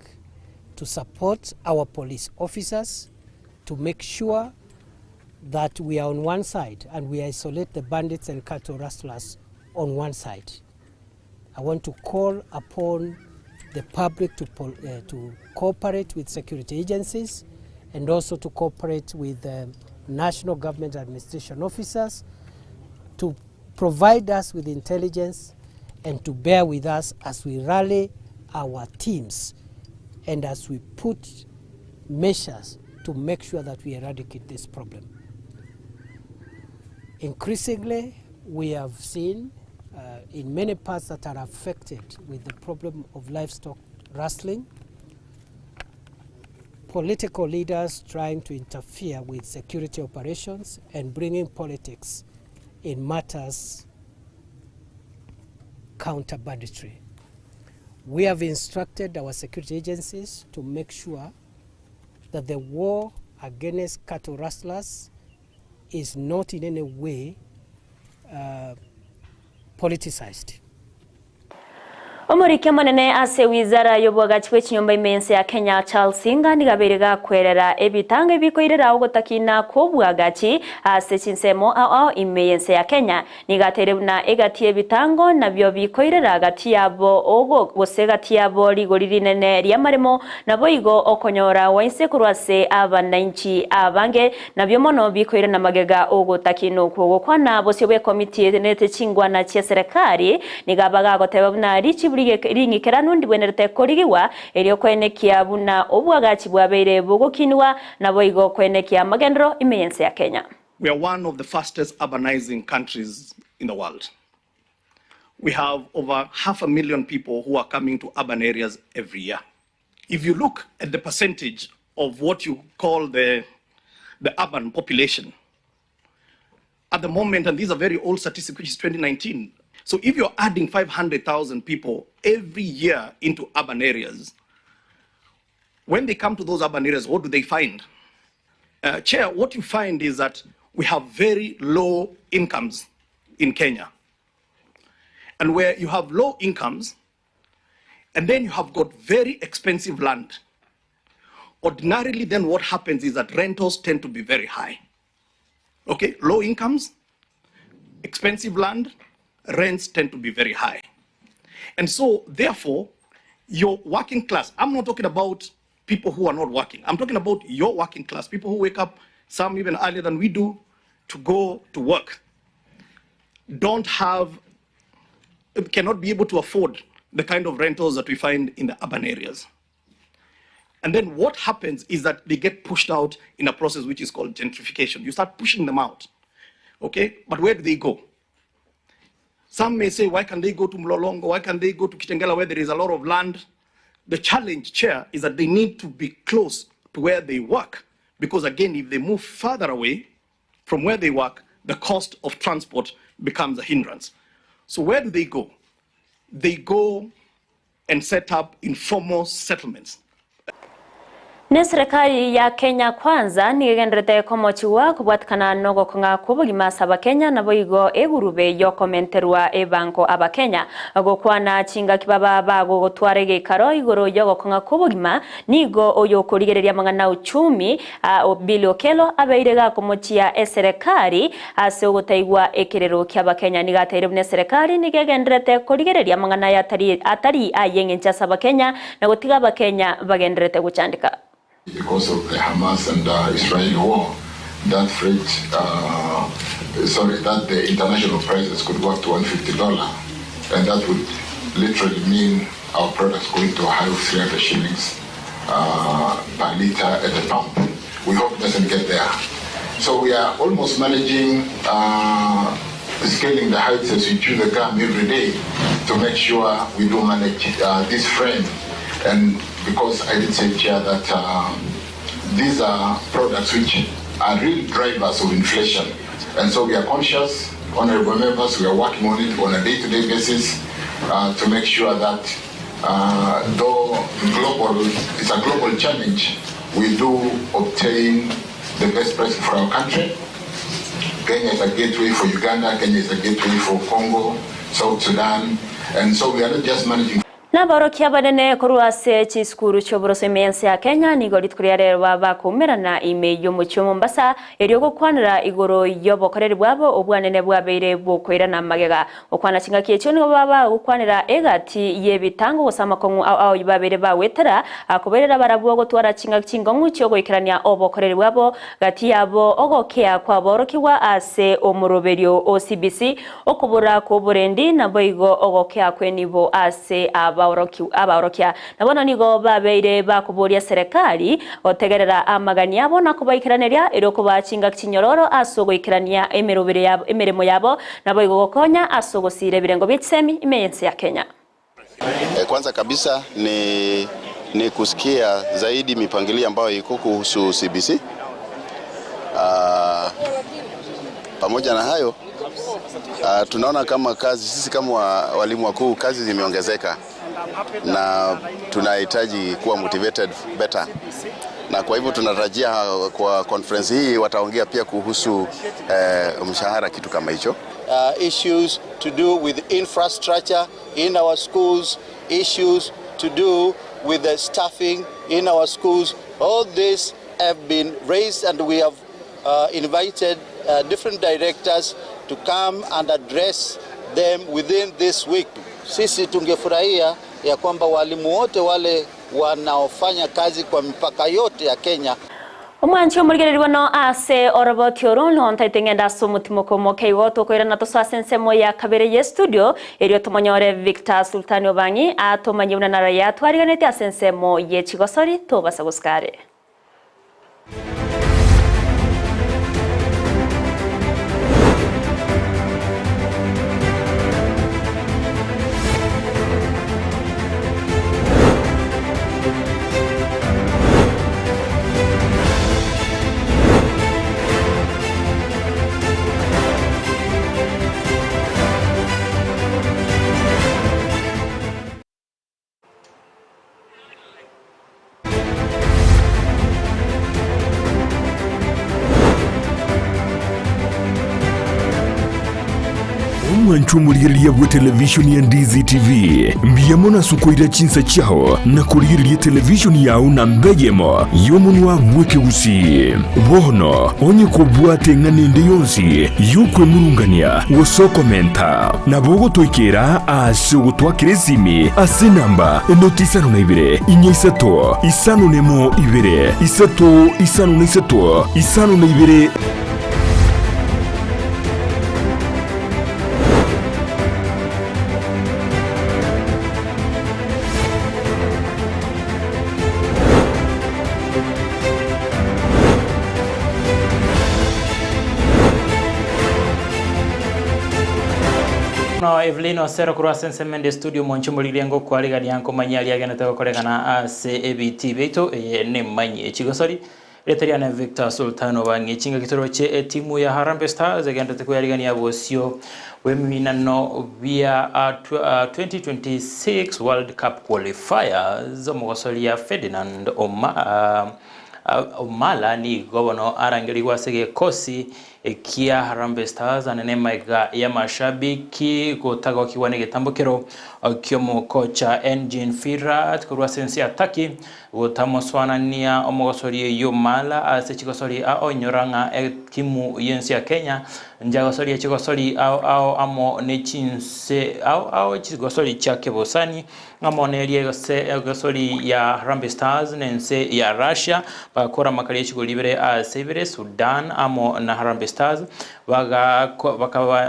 W: to support our police officers to make sure that we are on one side and we isolate the bandits and cattle rustlers on one side. I want to call upon the public to cooperate with security agencies and also to cooperate with National Government Administration officers to provide us with intelligence and to bear with us as we rally our teams and as we put measures to make sure that we eradicate this problem. Increasingly, we have seen uh, in many parts that are affected with the problem of livestock rustling, political leaders trying to interfere with security operations and bringing politics in matters counter banditry. We have instructed our security agencies to make sure that the war against cattle rustlers is not in any way uh, politicized.
B: Omoriki omonene ase ewizara y'oboagachi bwe chinyomba ime y'ense ya Kenya Charles Singa nigo abeire gakwerera ebitango ebikoirera ogotakina kw'oboagachi ase chinsemo ao ao ime y'ense ya Kenya. Nigo ateire buna egati y'ebitango nabio bikoirera gati yabo ogo gose gati yabo rigori rinene ri'amaremo naboigo okonyora gwa inse korwa ase abanainchi abange nabio mono bikoirana magega ogotakina okwo gokwana bosio bw'ekomiti etenenete chingwana chia serekari nigo abagagoteba buna richibu ring'ikeranu ndibwenerete korigigwa erio koenekia buna obwagachi bwabeire bogokinigwa naboigo koenekia amagenderero ime y'ense ya Kenya.
G: We are one of the fastest urbanizing countries in the world. We have over half a million people who are coming to urban areas every year. If you look at the percentage of what you call the, the urban population, at the moment, and these are very old statistics, which is 2019. So if you're adding 500,000 people every year into urban areas, when they come to those urban areas, what do they find? Uh, Chair, what you find is that we have very low incomes in Kenya. And where you have low incomes, and then you have got very expensive land. Ordinarily, then what happens is that rentals tend to be very high. Okay, low incomes, expensive land, rents tend to be very high. And so, therefore, your working class, I'm not talking about people who are not working. I'm talking about your working class, people who wake up, some even earlier than we do, to go to work, don't have, cannot be able to afford the kind of rentals that we find in the urban areas. And then what happens is that they get pushed out in a process which is called gentrification. You start pushing them out. Okay? But where do they go? Some may say, why can they go to Mlolongo? Why can they go to Kitengela where there is a lot of land? The challenge, Chair, is that they need to be close to where they work. Because again, if they move further away from where they work, the cost of transport becomes a hindrance. So where do they go? They go and set up informal settlements.
B: Neserikari ya Kenya Kwanza nigo egenderete komochigwa kobwatikana nogokong'a kw'obogima ase abakenya naboigo egurube yokomenterwa ebango abakenya gokwana chingaki baba bagogotwara egeikaro igoro yogokong'a kw'obogima nigo oyo okorigereria amang'ana uchumi uh, Billy Okello abeire gakomochia eserekari ase ogotaigwa ekerero kia abakenya nigo ateire buna eserekari nigo egenderete korigereria amang'ana aya atari atari ay'eng'encho ase abakenya na gotiga abakenya bagenderete gochandeka.
J: Because of the Hamas and uh, Israeli war, that freight, uh, sorry, that the international prices could go up to $150, and that would literally mean our products going to a high of 300 shillings uh, per liter at the pump. We hope it doesn't get there. So we are almost managing uh, scaling the heights as we chew the gum every day to make sure we do manage uh, this frame. And because I did say, Chair, that uh, these are products which are real drivers of inflation. And so we are conscious, honorable members, we are working on it on a day-to-day basis uh, to make sure that uh, though global, it's a global challenge, we do obtain the best price for our country. Kenya is a gateway for Uganda, Kenya is a gateway for Congo, South Sudan, and so we are not just managing.
B: Naborokia abanene korwa ase chisukuru chi'oboroso ime y'ense ya Kenya nigo rituko ria rero bakoumerana ime y'omochie o Mombasa erio gokwanera igoro y'obokoreri bwabo obwanene bwabeire bokoirana magega. Gokwana chingaki echio nigo bagokwanera egati y'ebitango gose amakong'u ao ao babeire bagwetera kobairera barabwo gotwara chingaki chingong'u chi'ogoikerania obokoreri bwabo gati yabo ogokea kw'aborokigwa ase omoroberio o CBC Okobora kw'oborendi naboigo ogokea kw'enibo ase abaorokia. Na bono nigo babeire bakoboria serekari gotegerera amagani abo na kobaikeraneria, erio kobaa chingaki chinyororo ase ogoikerania emeremo yabo, naboigo gokonya ase ogosiira ebirengo bie chisemi ime y'ense ya Kenya.
K: Kwanza kabisa ni, ni kusikia zaidi mipangilio ambayo iko kuhusu CBC. Ah, pamoja na hayo tunaona kama kazi sisi kama walimu wakuu kazi zimeongezeka na tunahitaji kuwa motivated better, na kwa hivyo tunatarajia kwa conference hii wataongea pia kuhusu mshahara, kitu kama hicho.
L: Issues to do with infrastructure in our schools, issues to do with the staffing in our schools. All these have been raised and we have invited different directors to come and address them within this week. Sisi tungefurahia ya kwamba walimu wote wale wanaofanya kazi kwa mipaka yote ya Kenya.
B: Omwanchi omorigereria bono ase oroboti oro nontaete ng'ende ase omotimoko omoke igo tokoirana tosoe ase ensemo ya kabere ye studio erio tomonyore Victor Sultani Obang'i atomanyie buna naraia twariganeti ase ensemo ye chigosori tobasa gosika are.
M: Omwancho omorigereria bwe televishoni ya Ndizi TV, mbuya mono ase okoira chinsa chiao na korigereria televishoni yao namba eyemo y'omonwa bw'ekegusii. Bono onye kobwate eng'ana ende yonsi y'okwemurungania gose okomenta, nabo ogotoikera ase ogotwakera esimi ase enamba enoti isano na ibere, inya isato, isano na emo ibere, isato, isano na isato, isano na ibere.
X: Bono Evelyn Osero korwa ase ensemo ende studio monche moririe ngokwarigania nkomanyia aria agenete gokoregana ase ebitii biaito eye nemanyie chigosori Erieta riane Victor Sultan Obang'i chingaki toroche etimu ya Harambee Stars egenderete kweyarigania bosio bw'ebiminano bia 2026 World Cup Qualifiers omogosoria Ferdinand Omala nigo bono arangerigwe ase egekosi Ekia Harambee Stars ane nemaiga y'amashabiki gotagokigwa negetambokero ki'omokocha Engin Firat korwa ase ense ya Turkey gotamoswanania omogosori oyio Mala ase chigosori ao inyora ng'a etimu y'ense ya Kenya njagosoria chigosori ao ao amo nechinse ao ao chigosori chia kebosani Amo neria egosori ya Harambee Stars nense ya Russia bagakora amakari echigori ibere ase ibere, Sudan amo na Harambee Stars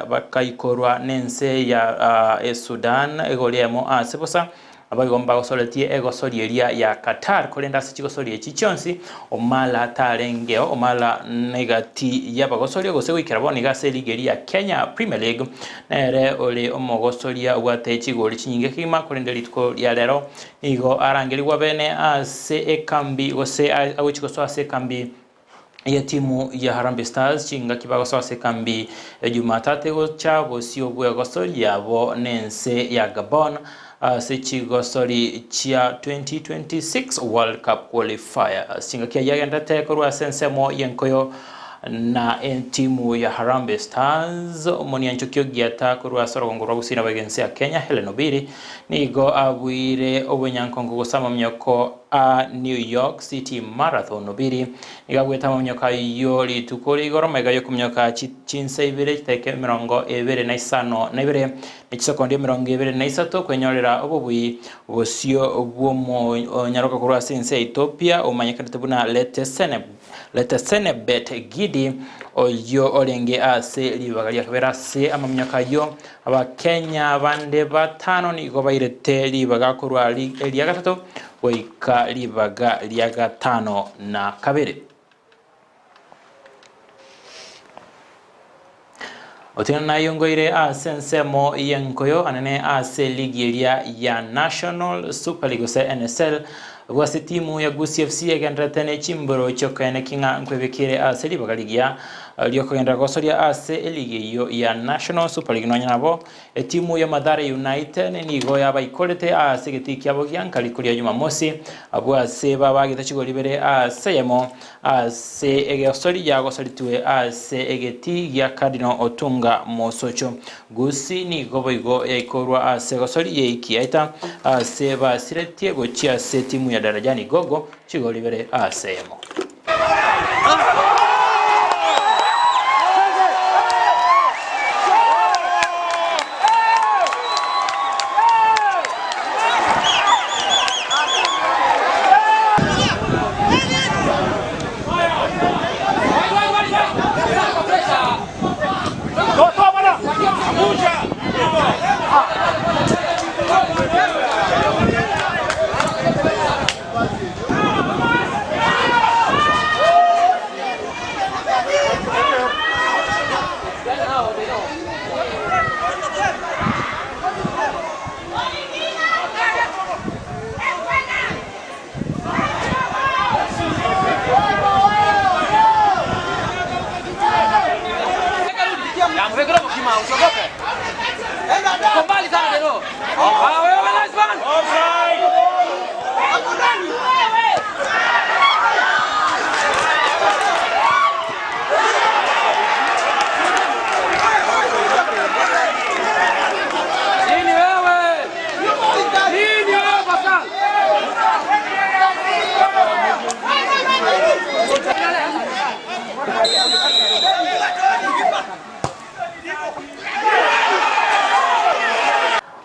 X: bakaikorwa nense ya Sudan egori eyemo ase bosa. Naboigo mbagosoretie egosori eria ya Qatar, korende ase chigosori echi chionsi Omala tarengeo. Omala negati y'abagosoria gose goikera bono iga ase eligi eria ya Kenya Premier League Nere ore omogosoria obwate chigori chinyinge kegima, korende rituko ria rero nigo arangerigwe bene ase ekambi gose agochia gosoa ase ekambi y'etimu ya Harambee Stars chingaki bagosoa ase ekambi ya Jumatatu egocha bosio bw'egosoria yabo n'ense ya Gabon ase chigosori chia 2026 World Cup Qualifiers. Chingaki ayio agenderete korwa ase ensemo y'enkoyo. Na etimu ya Harambee Stars, omonianchoki ogiata korwa ase orogongo rwa Gusii naboigo ense ya Kenya, Hellen Obiri, nigo abuire obonyankongo gose amaminyoko a New York City Marathon. Obiri nigo abuete amaminyoko ayio rituko ria igoro magega yokominyoka chinsa ibere chidakika 25 na chisekondi 23 kwenyorera obobui bosio bw'omonyaroka korwa ase ense ya Ethiopia omanyekanete buna Letesenebet Gidey oyio orenge ase ribaga ria kabere ase amaminyoko ayio. Abakenya bande batano nigo bairete ribaga korwa eria gatato goika ribaga ria gatano na kabere. Otieno nayongoire ase ensemo y'enkoyo anene ase ligi eria ya National Super League gose NSL bwase timu ya Gusii FC egenderete ne chimboro chiokene king'a nkwebekire ase ribaga rigiya riokogenderera gosoria ase eligi eyio ya National Super League. Nonya nabo etimu ya Mathare United nigo yabaikorete ase egetii kiabo gia nkari koria Jumamosi abwo ase babagete chigori ibere ase eyemo ase egosori yagosoritwe ase egetii gia Cardinal Otunga Mosocho. Gusii nigo boigo yaikorwa ase egosori yeiki yaita ase basiretie gochia ase timu ya Darajani Gogo chigori ibere ase eyemo.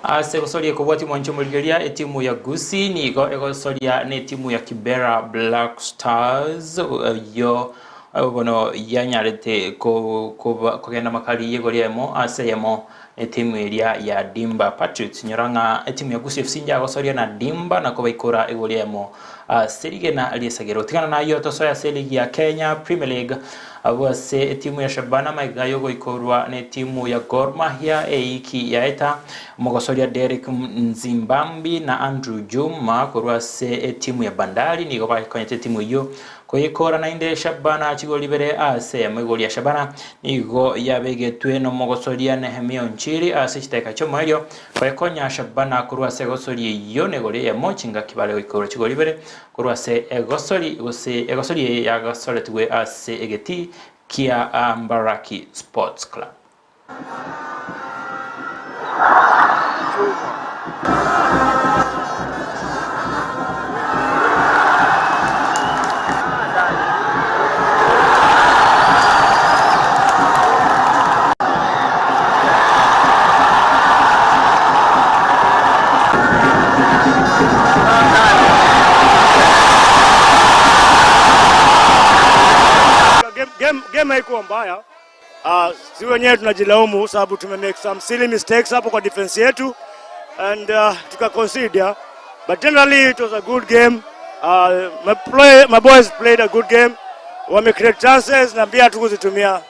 X: Ase egosoria ekobwatia omwancho omorigereria etimu ya Gusii nigo egosoria na etimu ya Kibera Black Stars eyio bono yanyarete kogenda makari y'igoro eyemo ase eyemo etimu eria ya Dimba Patriots. Nyora ng'a etimu ya Gusii FC njagosoria na Dimba na kobaikora igoro eyemo ase rigena riesagero. Tigana nayio tosoe ase eligi ya Kenya Premier League abwo ase etimu ya Shabana magega yogoikorwa na etimu ya Gor Mahia eiki yaeta omogosoria Derrick Nzimbambi na Andrew Juma korwa ase etimu ya Bandari nigo bakonyete etimu eyio koyekora naende Shabana chigori ibere ase eyemo. Igori ya Shabana nigo yabegetwe nomogosoria Nehemia Onchiri ase chidakika chiomoerio koyekonya Shabana korwa ase egosori eyio negori eyemo chingaki bare goikorwa chigori ibere korwa ase egosori gose egosori eye yagosoretigwe ase egetii kia Mbaraki Sports Club.
H: Game haikuwa mbaya. Si wenyewe tunajilaumu sababu tume make some silly mistakes hapo kwa defense yetu and tuka concede, but generally it was a good game. My boys played a good game. Wame create chances na pia hatukuzitumia.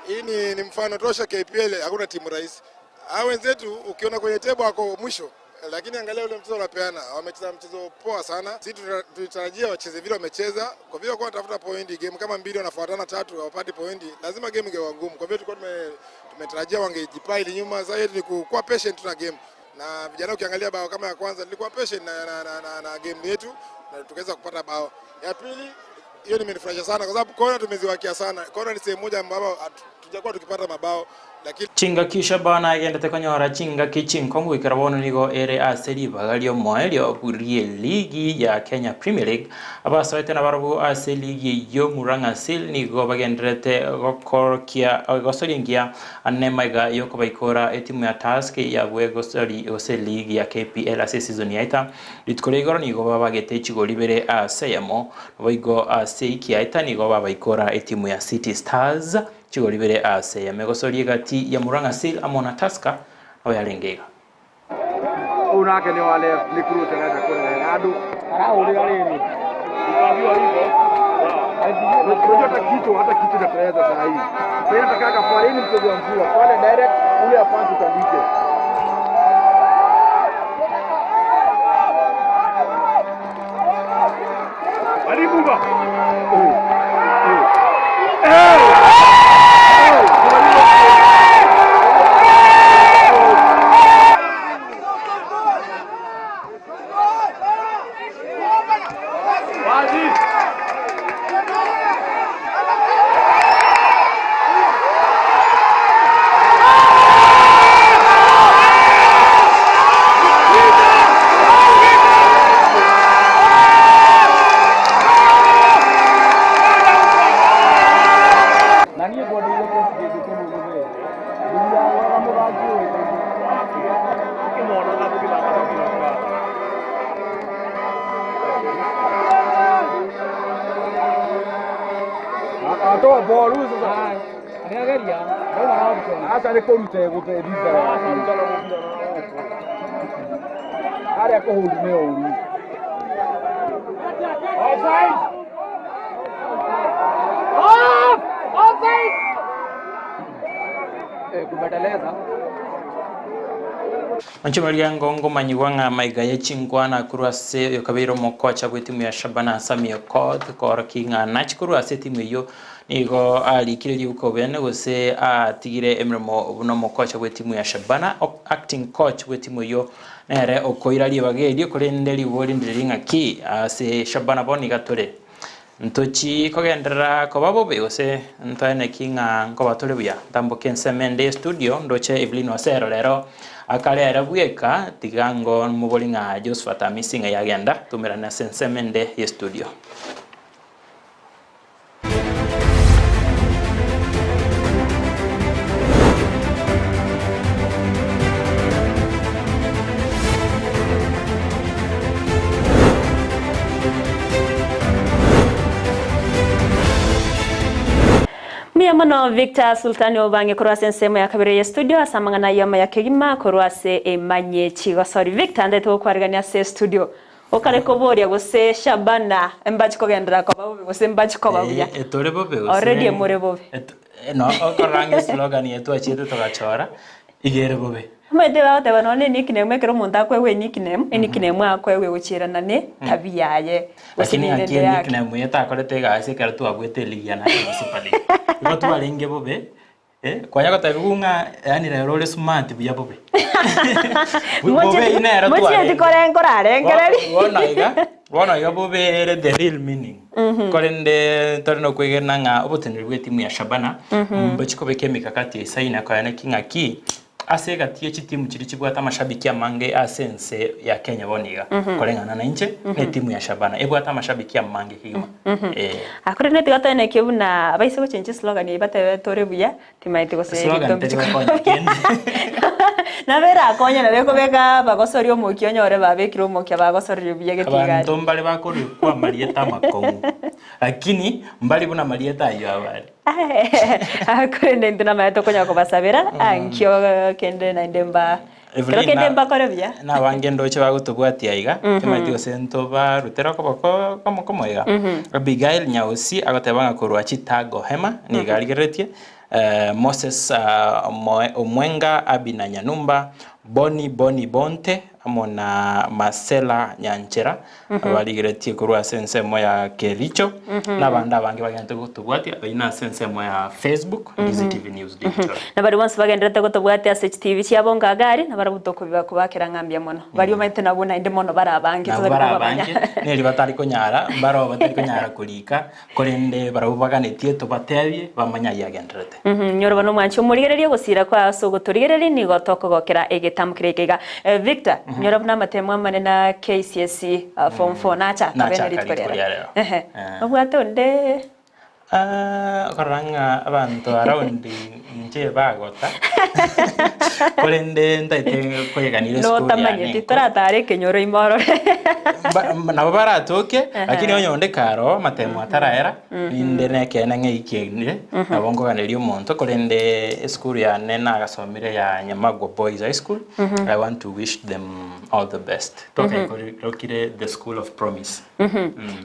I: Hii ni mfano tosha KPL hakuna timu rahisi. Hao wenzetu ukiona kwenye table wako mwisho, lakini angalia ule mchezo wanapeana, wamecheza mchezo poa sana. Sisi tulitarajia wacheze vile wamecheza, kwa vile walikuwa wanatafuta pointi, game kama mbili wanafuatana tatu hawapati pointi, lazima game ingekuwa ngumu. Kwa vile tulikuwa tumetarajia wangejipaili nyuma. Sasa yetu ni kuwa patient na game. Na vijana ukiangalia bao kama ya kwanza tulikuwa patient na game yetu na tukaweza kupata bao. Ya pili Hiyo nimenifurahisha sana kwa sababu kona tumeziwakia sana. Kona ni sehemu moja ambapo hatujakuwa tukipata mabao lakini
X: Chingaki Shabana agendete konyora chingaki chinkongu goikera bono nigo ere ase ribaga riomoerio rie ligi ya Kenya Premier League. Abasoete nabarabwo ase ligi eyio Murang'a Seal nigo bagendererete gokorokia gosoria engiya ane maiga yokobaikora etimu ya Tusk yabwe gosori gose ligi ya KPL ase season yaeta. Rituko ria igoro nigo babagete chigori ibere ase eyemo naboigo ase eiki yaeta nigo babaikora etimu ya City Stars Chigori bire aase y'emegosoria egati ya Murang'a Seal amo na Tusker nabo yarenge iga.
D: Ũyũ nake nĩ wa left nĩ Klose arenda kũrehe handũ arahũrĩra rĩrĩ. Unajua hata kichwa hata kichwa inateleza saa hii. Sasa nataka pale ni mchezo wa mvua. Pale direct ule apasi utandike.
H: Karibu ba.
D: Na niĩ ngwendeire president kĩmwe mũthee. Ndiriagũraga mũthaki ũyũ
N: Atoa ball huyu sasa.
D: Anageria. Ndauma na option.
N: Acha nĩ kũruta egũte thutha waku. Harĩa kũhũri nĩ ũru.
D: Offside. Off! Offside! Eh, kumeteleza.
X: Onchomorigia ngomanyigwa ng'a maiga ya chinkwana korwa ase oyo kabeire omokocha bwa etimu ya Shabana Sami Okoth korokia ng'a nachi korwa ase etimu eyio nigo arikire riuka obene gose atigire emeremo buna omokocha bwa etimu ya Shabana acting coach bwa etimu eyio nere okoira ribaga erio korende ribo rinde riria ng'aki ase Shabana bono iga tore. Ntochi kogenderera koba bobe gose ntoeneki ng'a nkoba tore buya? Ntamboke ensemo ende y'estudio ndoche Evelyn Osero rero akare ere bweka tiga ngo mobori ng'a Josephat Amisi ng'ai agenda tumerane ase ensemo ende y'estudio.
B: Mbuya mono Victor Sultani obange korwa ase ensemo ya kabere ye studio ase amang'ana ayio amaya kegima korwa ase emanye chigosori. Victor ndete gokwarigania ase studio okare koboria gose Shabana mbachi kogenderera koba bobe gose mbachi koba buya.
X: Eh, tore bobe gose
B: Already more bobe.
X: No, okorora ng'a eslogan eye twachiete togachora, iga ere bobe.
B: Omanyete bagoteba nonya ne nickname ekero omonto akoegwa enickname, enickname akoegwa egochierana ne tabia yaye gose
X: Lakini ng'aki
B: nemende yake.
X: enickname eye takorete egasi ekero twabwete eligi ya National Super League. Igo twarenge bobe, eh, kwanya gotebiwa ng'a yaani rero ore smart buya bobe. Bobe eye nero
B: Mochieti
X: twarenge.
B: kore nkorarengereri.
X: Bono iga, bono iga bobe ere the real meaning. Korende tore nokwegena ng'a oboteneneri bwa etimu ya Shabana, mbochi kobeka emikakati eisaine koyana ki ng'aki, ase egati ye chitimu chiria chibwate amashabiki amange ase ense ya Kenya bono iga, koreng'ana na inche, na etimu ya Shabana ebwate amashabiki amange kegima. Eh.
B: Korende tiga toenekie buna abaise gochenchia eslogan eyio batebe tore buya, Timaeti gose
X: Slogan
B: ebinto
X: teri
B: mbichi
X: gokonya kende.
B: Nabo erakonye nabo ekobeka abagosoria omokia onyore babekire omokia bagosoreire buya getigari.
X: Abanto mbare bakorikwa amarieta amakong'u, lakini mbari buna amarieta ayio abare.
B: Korende intwe namaete tokonyara kobasabera, ankio kende naende mba kero
X: Evelyn,
B: kende
X: na-
B: mbakore buya.
X: nabange ndoche bagotobwatia iga, timaeti gose ntobarutere okoboko komo komo iga. Abigail Nyausi agoteba ng'a korwa Chitago Hema nigo arigereretie, Moses Omwenga, Abina Nyanumba, Bonny Bonny Bonte, amo na Marcella Nyanchera abarigeretie korwa ase ensemo ya Kericho na abande abange bagenderete gotobwatia bayio na ase ensemo ya Facebook Ndizi TV News Digital.
B: Na baria bonsi bagenderete gotobwatia ase chitibi chiabo ngagari, na barabwo tokobiba kobakera ng'a mbuya mono. Baria omanyete nabwo naende mono bare abange
X: Nabwo
B: totari
X: bare
B: kobamanya.
X: abange, neri batari konyara, mbaro batari konyara korika, korende barabwo baganetie tobatebie bamanye ayio agendererete.
B: Nyoroba nomwanchi omorigereria ogosira kwa ase ogotorigereria nigo tokogokera egetambo keria iga iga. Victor, nyora buna amatemo amanene a KCSE form 4 nachaka bene
X: Nachaka
B: rituko
X: rituko
B: riarero.
X: ria rero.
B: Ehe. Obwate onde
X: Okorora ng'a abanto around inche bagota, korende ntaete koyeganire esukuru yane
B: Notamanyeti,
X: enko.
B: toratare ekenyoro ime orore.
X: Nabo baratoke, lakini onye onde kare oo amatemo ataraera, ninde nekeene ng'a ekiainire, nabo nkoganeria omonto, korende esukuru yane nagasomire ya Nyamagwa Boys High School, I want to wish them all the best. Twakaigorokire the school of promise.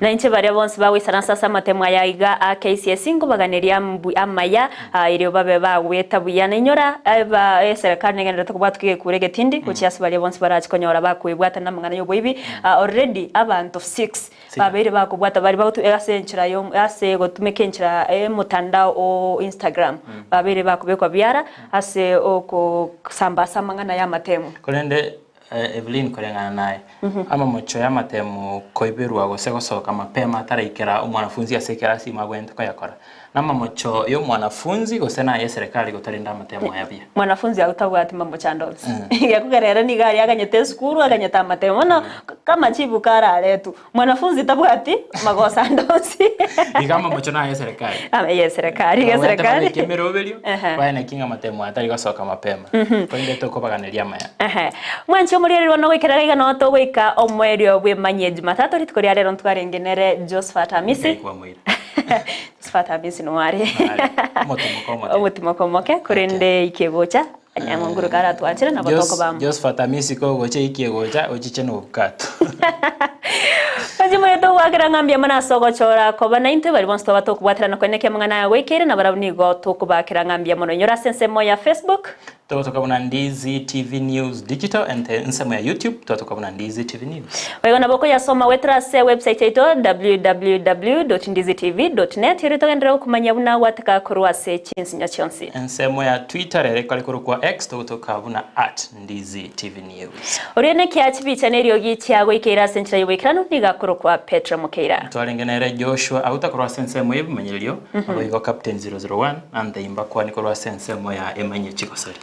B: Na inche baria bonsi bagoisaransa ase amatemo aya iga a KCSE nkobaganeria amaya erio babe bagweta buya. Na inyora eba eserekari negendererete kobwatuka egekuro egetindi gochia ase baria bonsi barache konyora bakoebwatana namang'ana y'oboibi. Already abanto 6 babeire bakobwata baria bagotu ase enchera yo ase gotumeka enchera y'omotandao o Instagram babeire bakobekwa biara ase okosambasa amang'ana y'amatemo.
X: Korende Evelyn koreng'ana naye, amamocho y'amatemo koiberwa gose gosoka mapema ataraikera omwanafunzi ase ekerasi ime abwenerete koyakora. Namamocho y'omwanafunzi gose naye eserekari gotarenda amatemo aya buya.
B: Mwanafunzi agwo tabwati mamocho ande onsi. Gekogera ere nigo aria aganyete esukuru, aganyete amatemo. Bono kamachibu kararetwe, Mwanafunzi tabwati magoso ande onsi.
X: Iga amamocho naye eserekari.
B: Aya eserekari, iga
X: Babwate
B: eserekari.
X: babeke emeroberio,
B: Ehe.
X: baene ki ng'a amatemo aya tari gosoka mapema. Korende tokobaganeria amaya.
B: Ehe. Mwanche omorigereria one goikera iga noo togoika omoerio bw'emanyie Jumatatu rituko ria rero ntwarenge nere Josephat Hamisi.
X: Ngai kwamoira.
B: Josephat Hamisi noare.
X: Noare. Omotimoko omoke.
B: Omotimoko omoke korende ike gocha Nyang'onguru karatwanchire nabo tokoba amo.
X: Josephat Hamisi kogocha ike gocha ochiche nobukato.
B: Inche moyo togoakera ng'a mbuya mono ase ogochora koba naintwe baria bonsi twaba tokobwaterana koine ki amang'ana aya goikeire na barabwo nigo tokobaakera ng'a mbuya mono. Inyora ase ensemo ya Facebook.
X: Togotoka buna Ndizi TV News Digital and ensemo ya YouTube twatoka buna Ndizi TV News.
B: Boigo nabo okoyasoma goetera ase website yaito www.ndizitv.net erio togenderere gokomanyia buna gwateka korwa ase chinsinyo chionsi.
X: Ensemo ya Twitter rero ekare korokwa X togotoka buna @NdiziTVNews.
B: Oria nekia chibicha neriogi chiagoikeire ase enchera y'oboikeranu nigo akorokwa Petro Mokeira.
X: Twarenge nere Joshua Auta korwa ase ensemo y'ebimanyererio, naboigo Captain 001 Anthony Mbakwani korwa ase ensemo ya Emanyie Chigosori.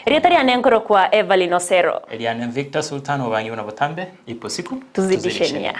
B: Erieta riane nkorokwa Evelyn Osero.
X: Eriane Victor Sultan obangi buna botambe, ipo siku
B: Tuzidishenia.